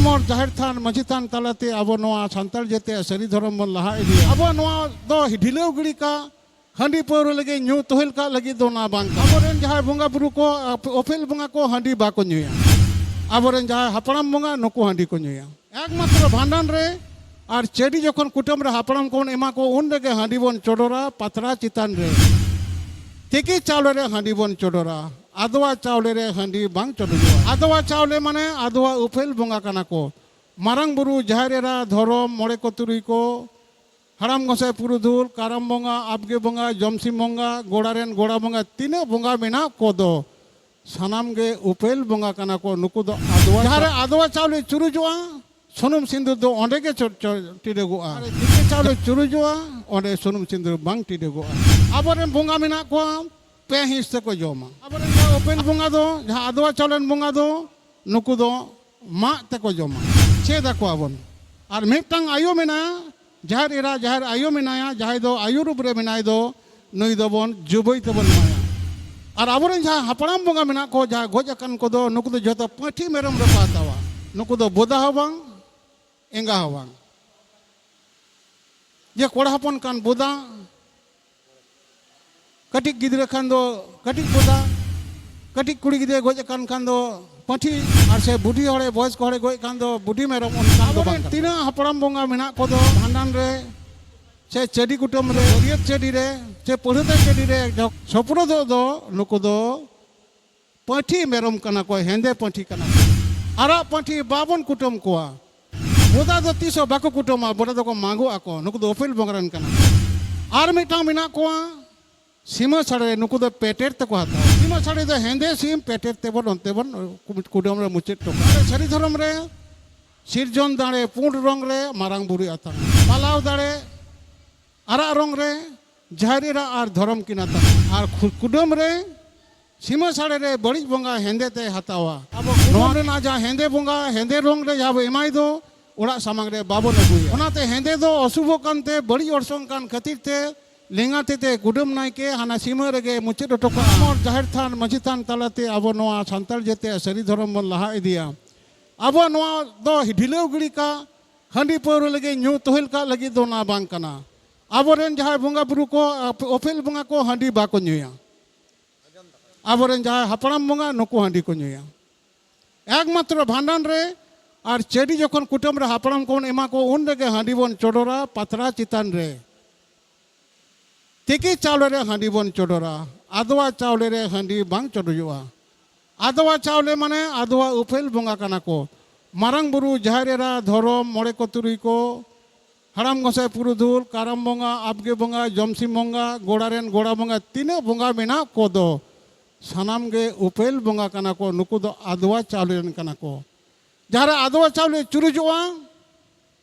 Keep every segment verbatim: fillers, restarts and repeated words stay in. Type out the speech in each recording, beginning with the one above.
ᱢᱚᱨ ᱡᱟᱦᱮᱨ ᱛᱷᱟᱱ, ᱢᱟᱹᱡᱷᱤ ᱛᱷᱟᱱ ᱛᱟᱞᱟᱛᱮ ᱟᱵᱚ ᱱᱚᱣᱟ ᱥᱟᱱᱛᱟᱲ ᱡᱟᱹᱛᱤᱭᱟᱜ ᱥᱟᱹᱨᱤ ᱫᱷᱚᱨᱚᱢ ᱵᱚᱱ ᱞᱟᱦᱟ ᱤᱫᱤᱭᱟ᱾ ᱟᱵᱚ ᱱᱚᱣᱟ ᱫᱚ ᱰᱷᱤᱞᱟᱹᱣ ᱜᱤᱰᱤ ᱠᱟᱜ, ᱦᱟᱺᱰᱤ ᱯᱟᱹᱣᱨᱟᱹ ᱞᱟᱹᱜᱤᱫ ᱧᱩ ᱛᱩᱦᱤᱞ ᱠᱟᱜ ᱞᱟᱹᱜᱤᱫ ᱫᱚ ᱚᱱᱟ ᱵᱟᱝ ᱠᱟᱱᱟ᱾ ᱟᱵᱚᱨᱮᱱ ᱡᱟᱦᱟᱸᱭ ᱵᱚᱸᱜᱟ ᱵᱩᱨᱩ ᱠᱚ, ᱚᱯᱮᱞ ᱵᱚᱸᱜᱟ ᱠᱚ ᱦᱟᱺᱰᱤ ᱵᱟᱠᱚ ᱧᱩᱭᱟ᱾ ᱟᱵᱚᱨᱮᱱ ᱡᱟᱦᱟᱸᱭ ᱦᱟᱯᱲᱟᱢ ᱵᱚᱸᱜᱟ, ᱱᱩᱠᱩ ᱦᱟᱺᱰᱤ ᱠᱚ ᱧᱩᱭᱟ᱾ ᱮᱠᱢᱟᱛᱨᱚ ᱵᱷᱟᱸᱰᱟᱱ ᱨᱮ ᱟᱨ ᱪᱟᱹᱰᱤ ᱡᱚᱠᱷᱚᱱ ᱠᱩᱴᱟᱹᱢ ᱨᱮ ᱦᱟᱯᱲᱟᱢ ᱠᱚᱵᱚᱱ ᱮᱢᱟ ᱠᱚ, ᱩᱱ ᱨᱮᱜᱮ ᱦᱟᱺᱰᱤ ᱵᱚᱱ ᱪᱚᱰᱚᱨᱟ ᱯᱟᱛᱲᱟ ᱪᱮᱛᱟᱱ ᱨᱮ᱾ ᱛᱤᱠᱤ ᱪᱟᱣᱞᱮ ᱨᱮ ᱦᱟᱺᱰᱤ ᱵᱚᱱ ᱪᱚᱰᱚᱨᱟ, ᱟᱫᱣᱟ ᱪᱟᱣᱞᱮ ᱨᱮ ᱦᱟᱺᱰᱤ ᱵᱟᱝ ᱪᱚᱰᱚᱨᱚᱜᱼᱟ᱾ ᱟᱫᱣᱟ ᱪᱟᱣᱞᱮ ᱢᱟᱱᱮ ᱟᱫᱣᱟ ᱩᱯᱮᱞ ᱵᱚᱸᱜᱟ ᱠᱟᱱᱟ ᱠᱚ᱾ ᱢᱟᱨᱟᱝ ᱵᱩᱨᱩ, ᱡᱟᱦᱮᱨ ᱮᱨᱟ, ᱫᱷᱚᱨᱚᱢ, ᱢᱚᱬᱮ ᱠᱚ ᱛᱩᱨᱩᱭ ᱠᱚ, ᱦᱟᱲᱟᱢ ᱜᱚᱸᱥᱟᱭ ᱯᱩᱨᱩᱫᱷᱩᱞ, ᱠᱟᱨᱟᱢ ᱵᱚᱸᱜᱟ, ᱟᱵᱜᱮ ᱵᱚᱸᱜᱟ, ᱡᱚᱢᱥᱤᱢ ᱵᱚᱸᱜᱟ, ᱜᱚᱲᱟ ᱨᱮᱱ ᱜᱚᱲᱟ ᱵᱚᱸᱜᱟ, ᱛᱤᱱᱟᱹᱜ ᱵᱚᱸᱜᱟ ᱢᱮᱱᱟᱜ ᱠᱚᱫᱚ, ᱥᱟᱱᱟᱢ ᱜᱮ ᱩᱯᱮᱞ ᱵᱚᱸᱜᱟ ᱠᱟᱱᱟ ᱠᱚ᱾ ᱱᱩᱠᱩ ᱫᱚ ᱟᱫᱣᱟ ᱡᱟᱦᱟᱸ ᱨᱮ ᱟᱫᱣᱟ ᱪᱟᱣᱞᱮ ᱪᱩᱨᱩᱡᱚᱜᱼᱟ, ᱥᱩᱱᱩᱢ ᱥᱤᱸᱫᱩᱨ ᱫᱚ ᱚᱸᱰᱮ ᱜᱮ ᱪᱚ-, ᱪᱚ-, ᱴᱤᱰᱟᱹᱜᱚᱜᱼᱟ᱾ ᱟᱨ ᱛᱤᱠᱤ ᱪᱟᱣᱞᱮ ᱪᱩᱨᱩᱡᱚᱜᱼᱟ, ᱚᱸᱰᱮ ᱥᱩᱱᱩᱢ ᱥᱤᱸᱫᱩᱨ ᱵᱟᱝ ᱴᱤᱰᱟᱹᱜᱚᱜᱼᱟ᱾ ᱟᱵᱚᱨᱮᱱ ᱵᱚᱸᱜᱟ ᱢᱮᱱᱟᱜ ᱠᱚᱣᱟ, ᱯᱮ ᱦᱤᱸᱥ ᱛᱮᱠᱚ ᱡᱚᱢᱟ᱾ ᱟᱵᱚᱨᱮᱱ ᱡᱟᱦᱟᱸ ᱩᱯᱮᱞ ᱵᱚᱸᱜᱟ ᱫᱚ, ᱡᱟᱦᱟᱸ ᱟᱫᱣᱟ ᱪᱟᱣᱞᱮ ᱨᱮᱱ ᱵᱚᱸᱜᱟ ᱫᱚ, ᱱᱩᱠᱩ ᱫᱚ ᱢᱟᱜ ᱛᱮᱠᱚ ᱡᱚᱢᱟ᱾ ᱪᱮᱫ ᱟᱠᱚᱣᱟ ᱵᱚᱱ᱾ ᱟᱨ ᱢᱤᱫᱴᱟᱝ ᱟᱭᱳ ᱢᱮᱱᱟᱭᱟ, ᱡᱟᱦᱮᱨ ᱮᱨᱟ, ᱡᱟᱦᱮᱨ ᱟᱭᱳ ᱢᱮᱱᱟᱭᱟ, ᱡᱟᱦᱟᱸᱭ ᱫᱚ ᱟᱭᱩ ᱨᱩᱯ ᱨᱮ ᱢᱮᱱᱟᱭ ᱫᱚ, ᱱᱩᱭ ᱫᱚᱵᱚᱱ ᱡᱩᱵᱟᱹᱭ ᱛᱮᱵᱚᱱ ᱮᱢᱟᱭᱟ᱾ ᱟᱨ ᱟᱵᱚᱨᱮᱱ ᱡᱟᱦᱟᱸ ᱦᱟᱯᱲᱟᱢ ᱵᱚᱸᱜᱟ ᱢᱮᱱᱟᱜ ᱠᱚ, ᱡᱟᱦᱟᱸ ᱜᱚᱡ ᱟᱠᱟᱱ ᱠᱚᱫᱚ, ᱱᱩᱠᱩ ᱫᱚ ᱡᱚᱛᱚ ᱯᱟᱹᱴᱷᱤ ᱢᱮᱨᱚᱢ ᱨᱮᱠᱚ ᱦᱟᱛᱟᱣᱟ᱾ ᱱᱩᱠᱩ ᱫᱚ ᱵᱚᱫᱟ ᱦᱚᱸ ᱵᱟᱝ, ᱮᱸᱜᱟ ᱦᱚᱸ ᱵᱟᱝ᱾ ᱡᱮ ᱠᱚᱲᱟ ᱦᱚᱯᱚᱱ ᱠᱟᱱ ᱵᱚᱫᱟ, ᱠᱟᱹᱴᱤᱡ ᱜᱤᱫᱽᱨᱟᱹ ᱠᱷᱟᱱ ᱫᱚ ᱠᱟᱹᱴᱤᱡ ᱵᱚᱫᱟ, ᱠᱟᱹᱴᱤᱡ ᱠᱩᱲᱤ ᱜᱤᱫᱽᱨᱟᱹ ᱜᱚᱡ ᱟᱠᱟᱱ ᱠᱷᱟᱱ ᱫᱚ ᱯᱟᱹᱴᱷᱤ, ᱟᱨ ᱥᱮ ᱵᱩᱰᱷᱤ ᱦᱚᱲᱮ, ᱵᱚᱭᱚᱥᱠᱚ ᱦᱚᱲᱮ ᱜᱚᱡ ᱠᱷᱟᱱ ᱫᱚ ᱵᱩᱰᱷᱤ ᱢᱮᱨᱚᱢ, ᱚᱱᱠᱟᱱ ᱫᱚ ᱵᱟᱝ ᱠᱟᱱᱟ᱾ ᱛᱤᱱᱟᱹᱜ ᱦᱟᱯᱲᱟᱢ ᱵᱚᱸᱜᱟ ᱢᱮᱱᱟᱜ ᱠᱚᱫᱚ ᱵᱷᱟᱸᱰᱟᱱ ᱨᱮ, ᱥᱮ ᱪᱟᱹᱰᱤ ᱠᱩᱴᱟᱹᱢ ᱨᱮ, ᱵᱟᱹᱨᱭᱟᱹᱛ ᱪᱟᱹᱰᱤ ᱨᱮ, ᱥᱮ ᱯᱟᱹᱲᱦᱟᱹᱛᱟ ᱪᱟᱹᱰᱤ ᱨᱮ ᱡᱚ-, ᱥᱚᱯᱱᱚ ᱫᱚ, ᱫᱚ ᱱᱩᱠᱩ ᱫᱚ ᱯᱟᱹᱴᱷᱤ ᱢᱮᱨᱚᱢ ᱠᱟᱱᱟ ᱠᱚ, ᱦᱮᱸᱫᱮ ᱯᱟᱹᱴᱷᱤ ᱠᱟᱱᱟ ᱠᱚ᱾ ᱟᱨᱟᱜ ᱯᱟᱹᱴᱷᱤ ᱵᱟᱵᱚᱱ ᱠᱩᱴᱟᱹᱢ ᱠᱚᱣᱟ᱾ ᱵᱚᱫᱟ ᱫᱚ ᱛᱤᱥ ᱦᱚᱸ ᱵᱟᱠᱚ ᱠᱩᱴᱟᱹᱢᱟ, ᱵᱚᱫᱟ ᱫᱚᱠᱚ ᱢᱟᱜᱚᱜ ᱟᱠᱚ᱾ ᱱᱩᱠᱩ ᱫᱚ ᱩᱯᱮᱞ ᱵᱚᱸᱜᱟ ᱨᱮᱱ ᱠᱟᱱᱟ ᱠᱚ᱾ ᱟᱨ ᱢᱤᱫᱴᱟᱝ ᱢᱮᱱᱟᱜ ᱠᱚᱣᱟ ᱥᱤᱢᱟᱹ ᱥᱟᱲᱮ, ᱱᱩᱠᱩ ᱫᱚ ᱯᱮᱴᱮᱨ ᱛᱮᱠᱚ ᱦᱟᱛᱟᱣᱟ᱾ ᱥᱤᱢᱟᱹ ᱥᱟᱲᱮ ᱫᱚ ᱦᱮᱸᱫᱮ ᱥᱤᱢ ᱯᱮᱴᱮᱨ ᱛᱮᱵᱚᱱ ᱚᱱᱛᱮ ᱵᱚᱱ ᱠᱩᱰᱟᱹᱢ ᱨᱮ ᱢᱩᱪᱟᱹᱫ ᱦᱚᱴᱚ ᱠᱟᱜᱼᱟ᱾ ᱥᱟᱹᱨᱤ ᱫᱷᱚᱨᱚᱢ ᱨᱮ ᱥᱤᱨᱡᱚᱱ ᱫᱟᱲᱮ ᱯᱩᱸᱰ ᱨᱚᱝ ᱨᱮ ᱢᱟᱨᱟᱝ ᱵᱩᱨᱩᱭ ᱟᱛᱟᱝᱟ᱾ ᱯᱟᱞᱟᱣ ᱫᱟᱲᱮ ᱟᱨᱟᱜ ᱨᱚᱝ ᱨᱮ ᱡᱟᱦᱮᱨ ᱮᱨᱟ ᱟᱨ ᱫᱷᱚᱨᱚᱢ ᱠᱤᱱ ᱟᱛᱟᱝᱟ᱾ ᱟᱨ ᱠᱷᱩ-, ᱠᱩᱰᱟᱹᱢ ᱨᱮ ᱥᱤᱢᱟᱹ ᱥᱟᱲᱮ ᱨᱮ ᱵᱟᱹᱲᱤᱡ ᱵᱚᱸᱜᱟ ᱦᱮᱸᱫᱮ ᱛᱮᱭ ᱦᱟᱛᱟᱣᱟ᱾ ᱟᱵᱚ ᱠᱩᱰᱟᱹᱢ ᱱᱚᱣᱟ ᱨᱮᱱᱟᱜ ᱡᱟᱦᱟᱸ ᱦᱮᱸᱫᱮ ᱵᱚᱸᱜᱟ, ᱦᱮᱸᱫᱮ ᱨᱚᱝ ᱨᱮ ᱡᱟᱦᱟᱸ ᱵᱚ ᱮᱢᱟᱭ ᱫᱚ, ᱚᱲᱟᱜ ᱥᱟᱢᱟᱝ ᱨᱮ ᱵᱟᱵᱚᱱ ᱟᱹᱜᱩᱭᱟ᱾ ᱚᱱᱟᱛᱮ ᱦᱮᱸᱫᱮ ᱫᱚ ᱚᱥᱩᱵᱷᱚ ᱠᱟᱱᱛᱮ, ᱵᱟᱹᱲᱤᱡ ᱚᱨᱥᱚᱝ ᱠᱟᱱ ᱠᱷᱟᱹᱛᱤᱨ ᱛᱮ, ᱞᱮᱸᱜᱟ ᱛᱤ ᱛᱮ ᱠᱩᱰᱟᱹᱢ ᱱᱟᱭᱠᱮ ᱦᱟᱱᱟ ᱥᱤᱢᱟᱹ ᱨᱮᱜᱮ ᱢᱩᱪᱟᱹᱫ ᱦᱚᱴᱚ ᱠᱟᱜᱼᱟ᱾ ᱢᱚᱨ ᱡᱟᱦᱮᱨ ᱛᱷᱟᱱ, ᱢᱟᱹᱡᱷᱤ ᱛᱷᱟᱱ ᱛᱟᱞᱟᱛᱮ ᱟᱵᱚ ᱱᱚᱣᱟ ᱥᱟᱱᱛᱟᱲ ᱡᱟᱹᱛᱤᱭᱟᱜ ᱥᱟᱹᱨᱤ ᱫᱷᱚᱨᱚᱢ ᱵᱚᱱ ᱞᱟᱦᱟ ᱤᱫᱤᱭᱟ᱾ ᱟᱵᱚ ᱱᱚᱣᱟ ᱫᱚ ᱰᱷᱤᱞᱟᱹᱣ ᱜᱤᱰᱤ ᱠᱟᱜ, ᱦᱟᱺᱰᱤ ᱯᱟᱹᱣᱨᱟᱹ ᱞᱟᱹᱜᱤᱫ ᱧᱩ ᱛᱚᱦᱤᱞ ᱠᱟᱜ ᱞᱟᱹᱜᱤᱫ ᱫᱚ ᱚᱱᱟ ᱵᱟᱝ ᱠᱟᱱᱟ᱾ ᱟᱵᱚᱨᱮᱱ ᱡᱟᱦᱟᱸᱭ ᱵᱚᱸᱜᱟ ᱵᱩᱨᱩ ᱠᱚ, ᱚᱯᱮᱞ ᱵᱚᱸᱜᱟ ᱠᱚ ᱦᱟᱺᱰᱤ ᱵᱟᱠᱚ ᱧᱩᱭᱟ᱾ ᱟᱵᱚᱨᱮᱱ ᱡᱟᱦᱟᱸᱭ ᱦᱟᱯᱲᱟᱢ ᱵᱚᱸᱜᱟ, ᱱᱩᱠᱩ ᱦᱟᱺᱰᱤ ᱠᱚ ᱧᱩᱭᱟ᱾ ᱮᱠᱢᱟᱛᱨᱚ ᱵᱷᱟᱸᱰᱟᱱ ᱨᱮ ᱟᱨ ᱪᱟᱹᱰᱤ ᱡᱚᱠᱷᱚᱱ ᱠᱩᱴᱟᱹᱢ ᱨᱮ ᱦᱟᱯᱲᱟᱢ ᱠᱚᱵᱚᱱ ᱮᱢᱟ ᱠᱚ, ᱩᱱ ᱨᱮᱜᱮ ᱦᱟᱺᱰᱤ ᱵᱚᱱ ᱪᱚᱰᱚᱨᱟ ᱯᱟᱛᱲᱟ ᱪᱮᱛᱟᱱ ᱨᱮ᱾ ᱛᱤᱠᱤ ᱪᱟᱣᱞᱮ ᱨᱮ ᱦᱟᱺᱰᱤ ᱵᱚᱱ ᱪᱚᱰᱚᱨᱟ, ᱟᱫᱣᱟ ᱪᱟᱣᱞᱮ ᱨᱮ ᱦᱟᱺᱰᱤ ᱵᱟᱝ ᱪᱚᱰᱚᱨᱚᱜᱼᱟ᱾ ᱟᱫᱣᱟ ᱪᱟᱣᱞᱮ ᱢᱟᱱᱮ ᱟᱫᱣᱟ ᱩᱯᱮᱞ ᱵᱚᱸᱜᱟ ᱠᱟᱱᱟ ᱠᱚ᱾ ᱢᱟᱨᱟᱝ ᱵᱩᱨᱩ, ᱡᱟᱦᱮᱨ ᱮᱨᱟ, ᱫᱷᱚᱨᱚᱢ, ᱢᱚᱬᱮ ᱠᱚ ᱛᱩᱨᱩᱭ ᱠᱚ, ᱦᱟᱲᱟᱢ ᱜᱚᱸᱥᱟᱭ ᱯᱩᱨᱩᱫᱷᱩᱞ, ᱠᱟᱨᱟᱢ ᱵᱚᱸᱜᱟ, ᱟᱵᱜᱮ ᱵᱚᱸᱜᱟ, ᱡᱚᱢᱥᱤᱢ ᱵᱚᱸᱜᱟ, ᱜᱚᱲᱟ ᱨᱮᱱ ᱜᱚᱲᱟ ᱵᱚᱸᱜᱟ, ᱛᱤᱱᱟᱹᱜ ᱵᱚᱸᱜᱟ ᱢᱮᱱᱟᱜ ᱠᱚᱫᱚ, ᱥᱟᱱᱟᱢ ᱜᱮ ᱩᱯᱮᱞ ᱵᱚᱸᱜᱟ ᱠᱟᱱᱟ ᱠᱚ᱾ ᱱᱩᱠᱩ ᱫᱚ ᱟᱫᱣᱟ ᱪᱟᱣᱞᱮ ᱨᱮᱱ ᱠᱟᱱᱟ ᱠᱚ᱾ ᱡᱟᱦᱟᱸ ᱨᱮ ᱟᱫᱣᱟ ᱪᱟᱣᱞᱮ ᱪᱩᱨᱩᱡᱚᱜᱼᱟ,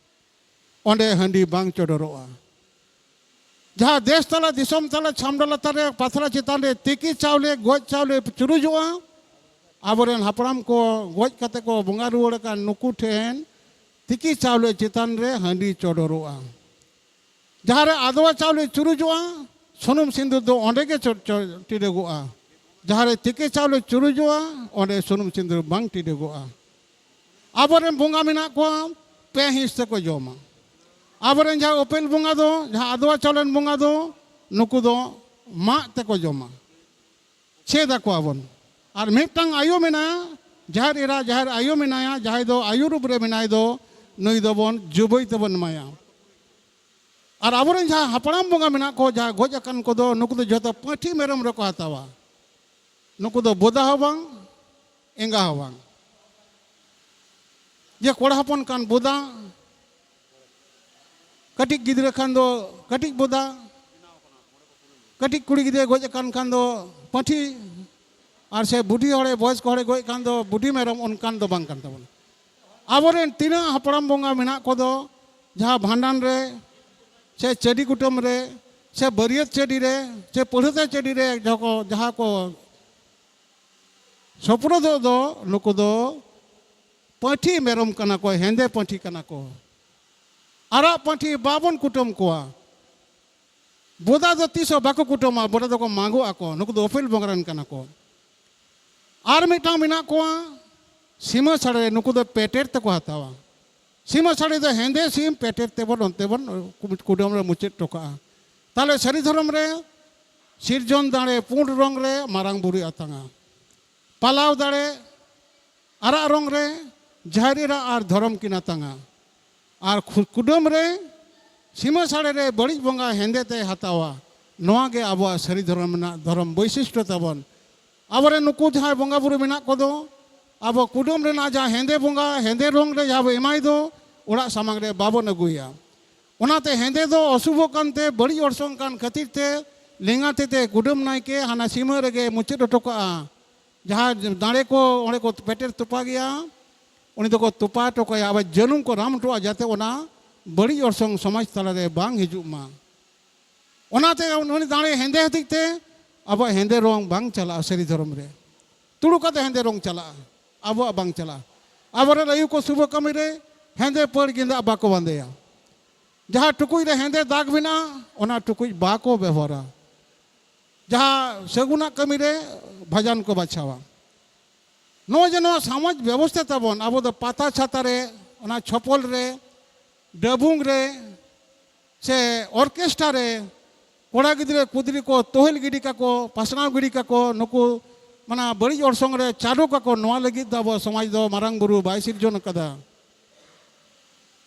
ᱚᱸᱰᱮ ᱦᱟᱺᱰᱤ ᱵᱟᱝ ᱪᱚᱰᱚᱨᱚᱜᱼᱟ᱾ ᱡᱟᱦᱟᱸ ᱫᱮᱥ ᱛᱟᱞᱟ, ᱫᱤᱥᱚᱢ ᱛᱟᱞᱟ, ᱪᱷᱟᱢᱰᱟ ᱞᱟᱛᱟᱨ ᱨᱮ, ᱯᱟᱛᱲᱟ ᱪᱮᱛᱟᱱ ᱨᱮ ᱛᱤᱠᱤ ᱪᱟᱣᱞᱮ, ᱜᱚᱡ ᱪᱟᱣᱞᱮ ᱪᱩᱨᱩᱡᱚᱜᱼᱟ, ᱟᱵᱚᱨᱮᱱ ᱦᱟᱯᱲᱟᱢ ᱠᱚ ᱜᱚᱡ ᱠᱟᱛᱮ ᱠᱚ ᱵᱚᱸᱜᱟ ᱨᱩᱣᱟᱹᱲ ᱟᱠᱟᱱ ᱱᱩᱠᱩ ᱴᱷᱮᱱ ᱛᱤᱠᱤ ᱪᱟᱣᱞᱮ ᱪᱮᱛᱟᱱ ᱨᱮ ᱦᱟᱺᱰᱤ ᱪᱚᱰᱚᱨᱚᱜᱼᱟ᱾ ᱡᱟᱦᱟᱸ ᱨᱮ ᱟᱫᱣᱟ ᱪᱟᱣᱞᱮ ᱪᱩᱨᱩᱡᱚᱜᱼᱟ, ᱥᱩᱱᱩᱢ ᱥᱤᱸᱫᱩᱨ ᱫᱚ ᱚᱸᱰᱮ ᱜᱮ ᱪᱚ-, ᱪᱚ-, ᱴᱤᱰᱟᱹᱜᱚᱜᱼᱟ᱾ ᱡᱟᱦᱟᱸ ᱨᱮ ᱛᱤᱠᱤ ᱪᱟᱣᱞᱮ ᱪᱩᱨᱩᱡᱚᱜᱼᱟ, ᱚᱸᱰᱮ ᱥᱩᱱᱩᱢ ᱥᱤᱸᱫᱩᱨ ᱵᱟᱝ ᱴᱤᱰᱟᱹᱜᱚᱜᱼᱟ᱾ ᱟᱵᱚᱨᱮᱱ ᱵᱚᱸᱜᱟ ᱢᱮᱱᱟᱜ ᱠᱚᱣᱟ, ᱯᱮ ᱦᱤᱸᱥ ᱛᱮᱠᱚ ᱡᱚᱢᱟ᱾ ᱟᱵᱚᱨᱮᱱ ᱡᱟᱦᱟᱸ ᱩᱯᱮᱞ ᱵᱚᱸᱜᱟ ᱫᱚ, ᱡᱟᱦᱟᱸ ᱟᱫᱣᱟ ᱪᱟᱣᱞᱮᱱ ᱵᱚᱸᱜᱟ ᱫᱚ, ᱱᱩᱠᱩ ᱫᱚ ᱢᱟᱜ ᱛᱮᱠᱚ ᱡᱚᱢᱟ᱾ ᱪᱮᱫ ᱟᱠᱚᱣᱟ ᱵᱚᱱ᱾ ᱟᱨ ᱢᱤᱫᱴᱟᱝ ᱟᱭᱳ ᱢᱮᱱᱟᱭᱟ, ᱡᱟᱦᱮᱨ ᱮᱨᱟ, ᱡᱟᱦᱮᱨ ᱟᱭᱳ ᱢᱮᱱᱟᱭᱟ, ᱡᱟᱦᱟᱸᱭ ᱫᱚ ᱟᱭᱳ ᱨᱩᱯ ᱨᱮ ᱢᱮᱱᱟᱭ ᱫᱚ, ᱱᱩᱭ ᱫᱚᱵᱚᱱ ᱡᱩᱵᱟᱹᱭ ᱛᱮᱵᱚᱱ ᱮᱢᱟᱭᱟ᱾ ᱟᱨ ᱟᱵᱚᱨᱮᱱ ᱡᱟᱦᱟᱸ ᱦᱟᱯᱲᱟᱢ ᱵᱚᱸᱜᱟ ᱢᱮᱱᱟᱜ ᱠᱚ, ᱡᱟᱦᱟᱸ ᱜᱚᱡ ᱟᱠᱟᱱ ᱠᱚᱫᱚ, ᱱᱩᱠᱩ ᱫᱚ ᱡᱚᱛᱚ ᱯᱟᱹᱴᱷᱤ ᱢᱮᱨᱚᱢ ᱨᱮᱠᱚ ᱦᱟᱛᱟᱣᱟ᱾ ᱱᱩᱠᱩ ᱫᱚ ᱵᱚᱫᱟ ᱦᱚᱸ ᱵᱟᱝ, ᱮᱸᱜᱟ ᱦᱚᱸ ᱵᱟᱝ᱾ ᱡᱮ ᱠᱚᱲᱟ ᱦᱚᱯᱚᱱ ᱠᱷᱟᱱ ᱵᱚᱫᱟ, ᱠᱟᱹᱴᱤᱡ ᱜᱤᱫᱽᱨᱟᱹ ᱠᱷᱟᱱ ᱫᱚ ᱠᱟᱹᱴᱤᱡ ᱵᱚᱫᱟ, ᱠᱟᱹᱴᱤᱡ ᱠᱩᱲᱤ ᱜᱤᱫᱽᱨᱟᱹ ᱜᱚᱡ ᱟᱠᱟᱱ ᱠᱷᱟᱱ ᱫᱚ ᱯᱟᱹᱴᱷᱤ, ᱟᱨ ᱥᱮ ᱵᱩᱰᱷᱤ ᱦᱚᱲᱮ, ᱵᱚᱭᱚᱥᱠᱚ ᱦᱚᱲᱮ ᱜᱚᱡ ᱠᱷᱟᱱ ᱫᱚ ᱵᱩᱰᱷᱤ ᱢᱮᱨᱚᱢ, ᱚᱱᱠᱟᱱ ᱫᱚ ᱵᱟᱝ ᱠᱟᱱ ᱛᱟᱵᱚᱱᱟ᱾ ᱟᱵᱚᱨᱮᱱ ᱛᱤᱱᱟᱹᱜ ᱦᱟᱯᱲᱟᱢ ᱵᱚᱸᱜᱟ ᱢᱮᱱᱟᱜ ᱠᱚᱫᱚ, ᱡᱟᱦᱟᱸ ᱵᱷᱟᱸᱰᱟᱱ ᱨᱮ, ᱥᱮ ᱪᱟᱹᱰᱤ ᱠᱩᱴᱟᱹᱢ ᱨᱮ, ᱥᱮ ᱵᱟᱹᱨᱭᱟᱹᱛ ᱪᱟᱹᱰᱤ ᱨᱮ, ᱥᱮ ᱯᱟᱹᱲᱦᱟᱹᱛᱟ ᱪᱟᱹᱰᱤ ᱨᱮ ᱡᱟᱦᱟᱸ ᱠᱚ, ᱡᱟᱦᱟᱸ ᱠᱚ ᱥᱚᱯᱨᱚᱫᱚᱜ ᱫᱚ, ᱱᱩᱠᱩ ᱫᱚ ᱯᱟᱹᱴᱷᱤ ᱢᱮᱨᱚᱢ ᱠᱟᱱᱟ ᱠᱚ, ᱦᱮᱸᱫᱮ ᱯᱟᱹᱴᱷᱤ ᱠᱟᱱᱟ ᱠᱚ᱾ ᱟᱨᱟᱜ ᱯᱟᱹᱴᱷᱤ ᱵᱟᱵᱚᱱ ᱠᱩᱴᱟᱹᱢ ᱠᱚᱣᱟ᱾ ᱵᱚᱫᱟ ᱫᱚ ᱛᱤᱥ ᱦᱚᱸ ᱵᱟᱠᱚ ᱠᱩᱴᱟᱹᱢᱟ, ᱵᱚᱫᱟ ᱫᱚᱠᱚ ᱢᱟᱜᱚᱜ ᱟᱠᱚ᱾ ᱱᱩᱠᱩ ᱫᱚ ᱩᱯᱮᱞ ᱵᱚᱸᱜᱟ ᱨᱮᱱ ᱠᱟᱱᱟ ᱠᱚ᱾ ᱟᱨ ᱢᱤᱫᱴᱟᱝ ᱢᱮᱱᱟᱜ ᱠᱚᱣᱟ, ᱥᱤᱢᱟᱹ ᱥᱟᱹᱲᱮ ᱨᱮ ᱱᱩᱠᱩ ᱫᱚ ᱯᱮᱴᱮᱨ ᱛᱮᱠᱚ ᱦᱟᱛᱟᱣᱟ᱾ ᱥᱤᱢᱟᱹ ᱥᱟᱹᱲᱮ ᱫᱚ ᱦᱮᱸᱫᱮ ᱥᱤᱢ ᱯᱮᱴᱮᱨ ᱛᱮᱵᱚᱱ ᱚᱱᱛᱮ ᱵᱚᱱ ᱠᱩᱰᱟᱹᱢ ᱨᱮ ᱢᱩᱪᱟᱹᱫ ᱦᱚᱴᱚ ᱠᱟᱜᱼᱟ᱾ ᱛᱟᱦᱚᱞᱮ ᱥᱟᱹᱨᱤ ᱫᱷᱚᱨᱚᱢ ᱨᱮ ᱥᱤᱨᱡᱚᱱ ᱫᱟᱲᱮ ᱯᱩᱸᱰ ᱨᱚᱝ ᱨᱮ ᱢᱟᱨᱟᱝ ᱵᱩᱨᱩᱭ ᱟᱛᱟᱝᱟ᱾ ᱯᱟᱞᱟᱣ ᱫᱟᱲᱮ ᱟᱨᱟᱜ ᱨᱚᱝ ᱨᱮ ᱡᱟᱦᱮᱨ ᱮᱨᱟ ᱟᱨ ᱫᱷᱚᱨᱚᱢ ᱠᱤᱱ ᱟᱛᱟᱝᱟ᱾ ᱟᱨ ᱠᱷᱩ-, ᱠᱩᱰᱟᱹᱢ ᱨᱮ ᱥᱤᱢᱟᱹ ᱥᱟᱹᱲᱮ ᱨᱮ ᱵᱟᱹᱲᱤᱡ ᱵᱚᱸᱜᱟ ᱦᱮᱸᱫᱮ ᱛᱮᱭ ᱦᱟᱛᱟᱣᱟ᱾ ᱱᱚᱣᱟ ᱜᱮ ᱟᱵᱚᱣᱟᱜ ᱥᱟᱹᱨᱤ ᱫᱷᱚᱨᱚᱢ ᱨᱮᱱᱟᱜ ᱫᱷᱚᱨᱚᱢ ᱵᱳᱭᱥᱤᱥᱴᱚ ᱛᱟᱵᱚᱱ᱾ ᱟᱵᱚᱨᱮᱱ ᱱᱩᱠᱩ ᱡᱟᱦᱟᱸᱭ ᱵᱚᱸᱜᱟ ᱵᱩᱨᱩ ᱢᱮᱱᱟᱜ ᱠᱚᱫᱚ, ᱟᱵᱚ ᱠᱩᱰᱟᱹᱢ ᱨᱮᱱᱟᱜ ᱡᱟᱦᱟᱸ ᱦᱮᱸᱫᱮ ᱵᱚᱸᱜᱟ, ᱦᱮᱸᱫᱮ ᱨᱚᱝ ᱨᱮ ᱡᱟᱦᱟᱸ ᱵᱚ ᱮᱢᱟᱭ ᱫᱚ, ᱚᱲᱟᱜ ᱥᱟᱢᱟᱝ ᱨᱮ ᱵᱟᱵᱚᱱ ᱟᱹᱜᱩᱭᱟ᱾ ᱚᱱᱟᱛᱮ ᱦᱮᱸᱫᱮ ᱫᱚ ᱚᱥᱩᱵᱷᱚ ᱠᱟᱱᱛᱮ, ᱵᱟᱹᱲᱤᱡ ᱚᱨᱥᱚᱝ ᱠᱟᱱ ᱠᱷᱟᱹᱛᱤᱨ ᱛᱮ, ᱞᱮᱸᱜᱟ ᱛᱤ ᱛᱮ ᱠᱩᱰᱟᱹᱢ ᱱᱟᱭᱠᱮ ᱦᱟᱱᱟ ᱥᱤᱢᱟᱹ ᱨᱮᱜᱮ ᱢᱩᱪᱟᱹᱫ ᱦᱚᱴᱚ ᱠᱟᱜᱼᱟ᱾ ᱡᱟᱦᱟᱸ ᱫᱟᱲᱮ ᱠᱚ ᱚᱸᱰᱮ ᱠᱚ ᱯᱮᱴᱮᱨ ᱛᱚᱯᱟ ᱜᱮᱭᱟ, ᱩᱱᱤ ᱫᱚᱠᱚ ᱛᱚᱯᱟ ᱦᱚᱴᱚ ᱠᱟᱭᱟ, ᱟᱵᱟᱨ ᱡᱟᱹᱱᱩᱢ ᱠᱚ ᱨᱟᱢ ᱦᱚᱴᱚᱣᱟᱜᱼᱟ, ᱡᱟᱛᱮ ᱚᱱᱟ ᱵᱟᱹᱲᱤᱡ ᱚᱨᱥᱚᱝ ᱥᱚᱢᱟᱡᱽ ᱛᱟᱞᱟᱨᱮ ᱵᱟᱝ ᱦᱤᱡᱩᱜ ᱢᱟ᱾ ᱚᱱᱟᱛᱮ ᱩᱱᱤ ᱫᱟᱲᱮ ᱦᱮᱸᱫᱮ ᱦᱚᱛᱮᱡ ᱛᱮ ᱟᱵᱚᱣᱟᱜ ᱦᱮᱸᱫᱮ ᱨᱚᱝ ᱵᱟᱝ ᱪᱟᱞᱟᱜᱼᱟ᱾ ᱥᱟᱹᱨᱤ ᱫᱷᱚᱨᱚᱢ ᱨᱮ ᱛᱩᱲᱩᱠᱟᱜ ᱫᱚ ᱦᱮᱸᱫᱮ ᱨᱚᱝ ᱪᱟᱞᱟᱜᱼᱟ, ᱟᱵᱚᱣᱟᱜ ᱵᱟᱝ ᱪᱟᱞᱟᱜᱼᱟ᱾ ᱟᱵᱚᱨᱮᱱ ᱟᱭᱳ ᱠᱚ ᱥᱩᱵᱷ ᱠᱟᱹᱢᱤ ᱨᱮ ᱦᱮᱸᱫᱮ ᱯᱟᱹᱲ ᱜᱮᱸᱫᱟᱜ ᱵᱟᱠᱚ ᱵᱟᱸᱫᱮᱭᱟ᱾ ᱡᱟᱦᱟᱸ ᱴᱩᱠᱩᱡ ᱨᱮ ᱦᱮᱸᱫᱮ ᱫᱟᱜᱽ ᱢᱮᱱᱟᱜᱼᱟ, ᱚᱱᱟ ᱴᱩᱠᱩᱡ ᱵᱟᱠᱚ ᱵᱮᱵᱚᱦᱟᱨᱟ᱾ ᱡᱟᱦᱟᱸ ᱥᱟᱹᱜᱩᱱᱟᱜ ᱠᱟᱹᱢᱤ ᱨᱮ ᱵᱷᱟᱡᱟᱱ ᱠᱚ ᱵᱟᱪᱷᱟᱣᱟ᱾ ᱱᱚᱜᱼᱚᱭ ᱡᱮ ᱱᱚᱣᱟ ᱥᱚᱢᱟᱡᱽ ᱵᱮᱵᱚᱥᱛᱷᱟ ᱛᱟᱵᱚᱱ, ᱟᱵᱚ ᱫᱚ ᱯᱟᱛᱟ ᱪᱷᱟᱛᱟ ᱨᱮ, ᱚᱱᱟ ᱪᱷᱚᱯᱚᱞ ᱨᱮ, ᱰᱟᱹᱵᱩᱝ ᱨᱮ, ᱥᱮ ᱚᱨᱠᱮᱥᱴᱨᱟ ᱨᱮ ᱠᱚᱲᱟ ᱜᱤᱫᱽᱨᱟᱹ ᱠᱩᱫᱽᱨᱤ ᱠᱚ ᱛᱚᱦᱤᱞ ᱜᱤᱰᱤ ᱠᱟᱠᱚ, ᱯᱟᱥᱱᱟᱣ ᱜᱤᱰᱤ ᱠᱟᱠᱚ, ᱱᱩᱠᱩ ᱢᱟᱱᱮ ᱵᱟᱹᱲᱤᱡ ᱚᱨᱥᱚᱝ ᱨᱮ ᱪᱟᱰᱚ ᱠᱟᱠᱚ, ᱱᱚᱣᱟ ᱞᱟᱹᱜᱤᱫ ᱫᱚ ᱟᱵᱚ ᱥᱚᱢᱟᱡᱽ ᱫᱚ ᱢᱟᱨᱟᱝ ᱵᱩᱨᱩ ᱵᱟᱭ ᱥᱤᱨᱡᱚᱱ ᱟᱠᱟᱫᱟ᱾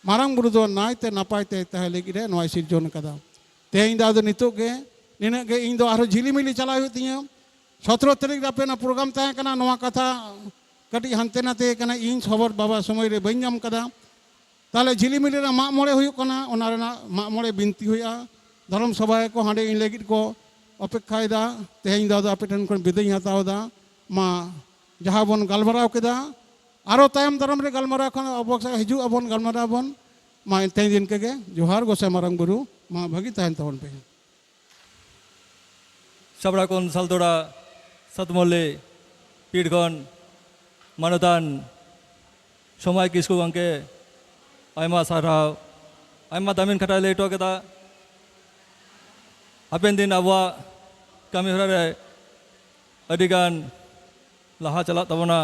ᱢᱟᱨᱟᱝ ᱵᱩᱨᱩ ᱫᱚ ᱱᱟᱭᱛᱮ ᱱᱟᱯᱟᱭ ᱛᱮ ᱛᱟᱦᱮᱸ ᱞᱟᱹᱜᱤᱫ ᱨᱮ ᱱᱚᱣᱟᱭ ᱥᱤᱨᱡᱚᱱ ᱟᱠᱟᱫᱟ᱾ ᱛᱮᱦᱮᱧ ᱫᱚ ᱟᱫᱚ ᱱᱤᱛᱚᱜ ᱜᱮ ᱱᱤᱱᱟᱹᱜ ᱜᱮ᱾ ᱤᱧ ᱫᱚ ᱟᱨᱦᱚᱸ ᱡᱷᱤᱞᱤᱢᱤᱞᱤ ᱪᱟᱞᱟᱜ ᱦᱩᱭᱩᱜ ᱛᱤᱧᱟᱹ᱾ ᱥᱚᱛᱨᱚ ᱛᱟᱹᱨᱤᱠᱷ ᱨᱮ ᱟᱯᱮ ᱚᱱᱟ ᱯᱨᱳᱜᱨᱟᱢ ᱛᱟᱦᱮᱸ ᱠᱟᱱᱟ, ᱱᱚᱣᱟ ᱠᱟᱛᱷᱟ ᱠᱟᱹᱴᱤᱡ ᱦᱟᱱᱛᱮ ᱱᱟᱛᱮ ᱠᱟᱱᱟ, ᱤᱧ ᱠᱷᱚᱵᱚᱨ ᱵᱟᱵᱟ ᱥᱚᱢᱚᱭ ᱨᱮ ᱵᱟᱹᱧ ᱧᱟᱢ ᱠᱟᱫᱟ᱾ ᱛᱟᱦᱚᱞᱮ ᱡᱷᱤᱞᱤᱢᱤᱞᱤ ᱨᱮ ᱢᱟᱜ ᱢᱚᱬᱮ ᱦᱩᱭᱩᱜ ᱠᱟᱱᱟ, ᱚᱱᱟ ᱨᱮᱱᱟᱜ ᱢᱟᱜ ᱢᱚᱬᱮ ᱵᱤᱱᱛᱤ ᱦᱩᱭᱩᱜᱼᱟ᱾ ᱫᱷᱚᱨᱚᱢ ᱥᱚᱵᱷᱟ ᱠᱚ ᱦᱟᱸᱰᱮ ᱤᱧ ᱞᱟᱹᱜᱤᱫ ᱠᱚ ᱚᱯᱮᱠᱠᱷᱟᱭᱮᱫᱟ᱾ ᱛᱮᱦᱮᱧ ᱫᱚ ᱟᱫᱚ ᱟᱯᱮ ᱴᱷᱮᱱ ᱠᱷᱚᱱ ᱵᱤᱫᱟᱹᱭ ᱤᱧ ᱦᱟᱛᱟᱣ ᱮᱫᱟ᱾ ᱢᱟ, ᱡᱟᱦᱟᱸ ᱵᱚᱱ ᱜᱟᱞᱢᱟᱨᱟᱣ ᱠᱮᱫᱟ, ᱟᱨᱚ ᱛᱟᱭᱚᱢ ᱫᱟᱨᱟᱢ ᱨᱮ ᱜᱟᱞᱢᱟᱨᱟᱣ ᱠᱷᱟᱱ ᱟᱵᱚ ᱥᱟᱶ ᱦᱤᱡᱩᱜ ᱟᱵᱚᱱ, ᱜᱟᱞᱢᱟᱨᱟᱣ ᱟᱵᱚᱱ᱾ ᱢᱟ, ᱛᱮᱦᱮᱧ ᱫᱤᱱ ᱤᱱᱠᱟᱹ ᱜᱮ᱾ ᱡᱚᱦᱟᱨ, ᱜᱚᱸᱥᱟᱭ ᱢᱟᱨᱟᱝ ᱵᱩᱨᱩ, ᱢᱟ, ᱵᱷᱟᱹᱜᱤ ᱛᱟᱦᱮᱱ ᱛᱟᱵᱚᱱ ᱯᱮ᱾ ᱥᱟᱯᱲᱟᱣ ᱠᱷᱚᱱ ᱥᱟᱞᱛᱳᱲᱟ ᱥᱟᱛᱢᱚᱞᱞᱤ ᱯᱤᱲ ᱠᱷᱚᱱ ᱢᱟᱱᱚᱛᱟᱱ ᱥᱚᱢᱟᱭ ᱠᱤᱥᱠᱩ ᱜᱚᱢᱠᱮ, ᱟᱭᱢᱟ ᱥᱟᱨᱦᱟᱣ, ᱟᱭᱢᱟ ᱫᱟᱢᱤᱱ ᱠᱟᱛᱷᱟᱭ ᱞᱟᱹᱭ ᱦᱚᱴᱚ ᱠᱮᱫᱟ᱾ ᱦᱟᱯᱮᱱ ᱫᱤᱱ ᱟᱵᱚᱣᱟᱜ ᱠᱟᱹᱢᱤ ᱦᱚᱨᱟ ᱨᱮ ᱟᱹᱰᱤᱜᱟᱱ ᱞᱟᱦᱟ ᱪᱟᱞᱟᱜ ᱛᱟᱵᱚᱱᱟ᱾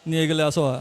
ᱱᱤᱭᱟᱹ ᱜᱮᱞᱮ ᱟᱥᱚᱜᱼᱟ᱾